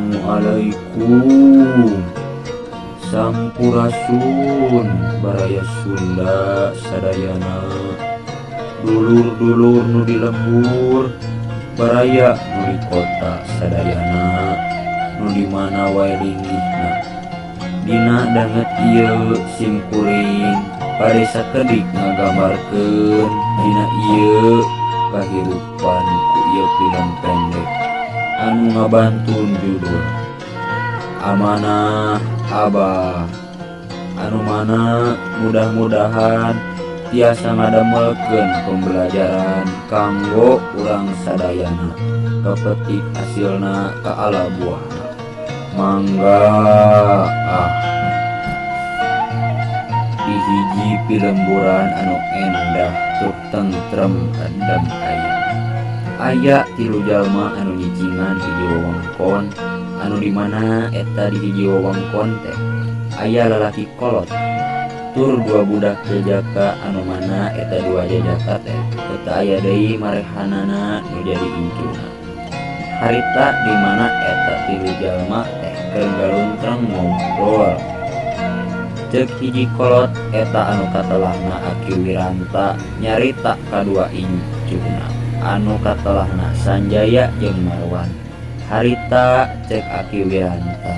Assalamualaikum. Sampurasun Baraya Sunda sadayana. Dulur-dulur nu di lembur, baraya nu di kota sadayana, nu di mana wae linggihna. Dina danget ieu sim kuring bade sakedik ngagambarkeun dina ieu kahirupan ku ieu film pendek anu ngabantun judul Amanah Abah, anu mana mudah-mudahan tiasa ngadamelkeun pembelajaran kanggo urang sadayana, kapetik hasilna kaala buahna. Mangga ah. Di hiji pilemburan anu endah tur tentrem adem ayem, aya tilu jalma anu nyicingan hiji wewengkon, anu dimana eta di hiji wewengkon teh aya lalaki kolot tur dua budak jajaka, anu mana eta dua jajaka teh eta aya deui marehanana nu jadi incuna. Harita di mana eta tilu jalma teh keur galuntreng ngobrol, ceuk hiji kolot eta anu katelahna Aki Wiranta nyarita kadua incuna anu katelahna Sanjaya jeung Marwan. Harita ceuk Aki Wiranta,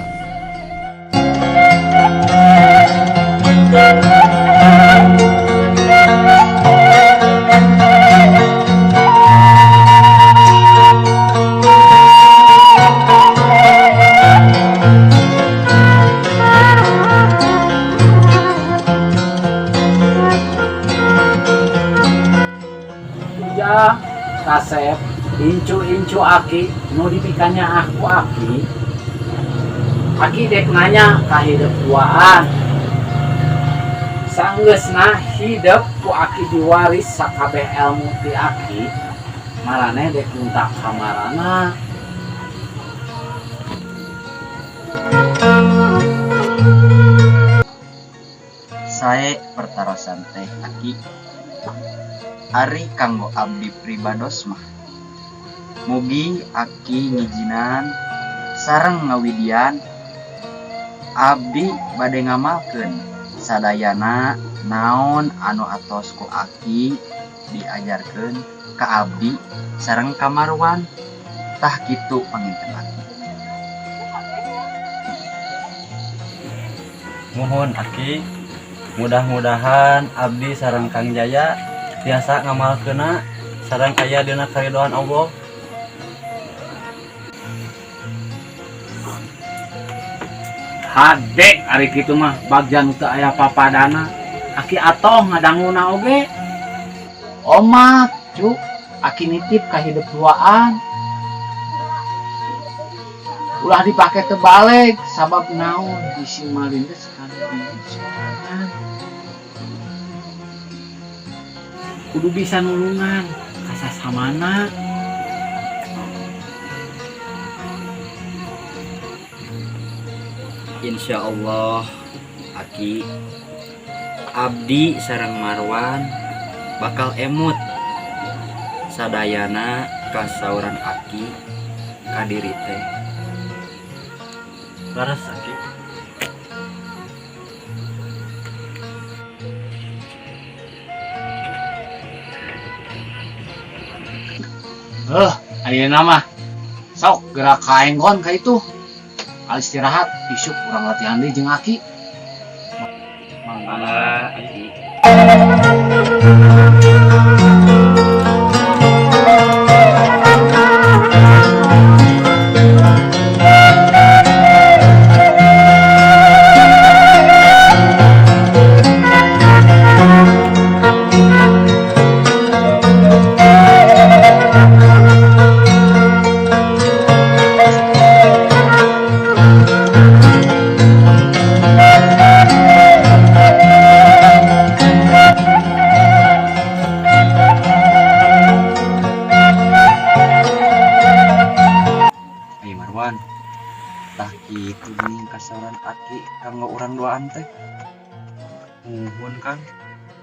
Ujang, kasep, incu-incu aki nu dipikanyaah ku aki. Aki dek nanya ka hidep duaan. Sanggeusna hidep ku aki diwaris sakabeh ilmu ti aki, maraneh dek minta kamarana? Sae pertarosan teh, Aki. Ari kanggo abdi pribados mah, mugi Aki ngijinan sareng ngawidian abdi bade ngamalkeun sadayana naon anu atos ku Aki diajarkeun ka abdi sareng ka Marwan. Tah, kitu panginten, Aki. Muhun, Aki, mudah-mudahan abdi sareng Kang Jaya tiasa ngamalkeunna sareng aya dina karidoan Allah. Hade ari kitu mah, bagja nu teu aya papadana. Aki atoh ngadanguna oge. Omat, cu, aki nitip ka hidep duaan. Ulah dipake terbalik, sabab naon, bisi malindes kana diri sorangan. Kudu bisa nulungan ka sasamana. Insya Allah, Aki, abdi sareng Marwan bakal emut sadayana kasauran Aki ka diri teh. Leres, Aki. Heh, ayeuna mah sok gerak ka enggon ka itu. Al istirahat, isuk urang latihan deui jeung Aki. Mangga, Aki. Ai Marwan, tah kitu geuning kasauran Aki kanggo urang duaan teh. Muhun, Kang,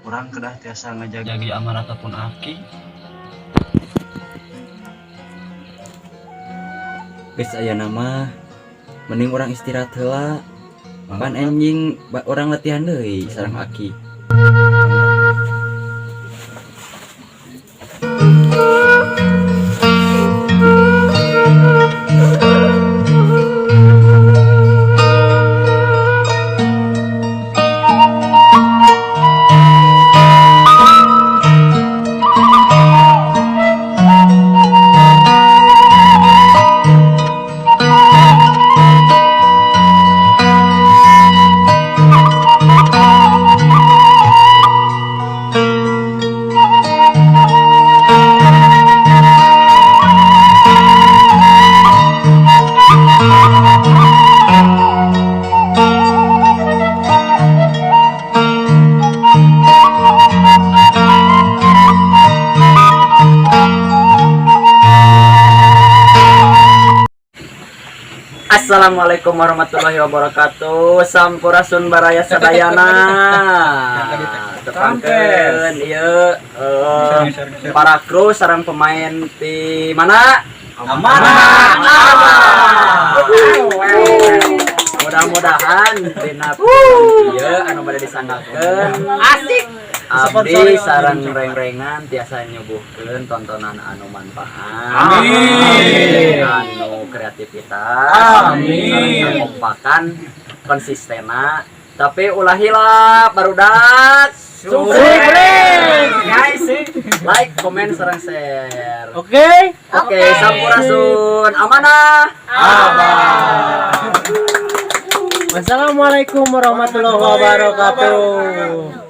urang kedah tiasa ngajagi amanah pun Aki. Geus aya nama. Mending urang istirahat heula. Pan enjing urang latihan deui sareng Aki. Assalamualaikum warahmatullahi wabarakatuh. Sampurasun, baraya sadayana. Tepangkeun ieu para kru sareng pemain di mana? Amanah. Mudah-mudahan dina ieu anu bade disanggakeun asik. Abdi sareng reng-rengan tiasa nyuguhkeun tontonan anu manfaat. Amin. Anu kreativitas. Amin. Sareng kekompakan konsistena, tapi ulah hilap, barudak. Subscribe, guys, like, comment, sareng share. Oke. Oke, sampurasun, amanah. Wassalamualaikum warahmatullahi wabarakatuh.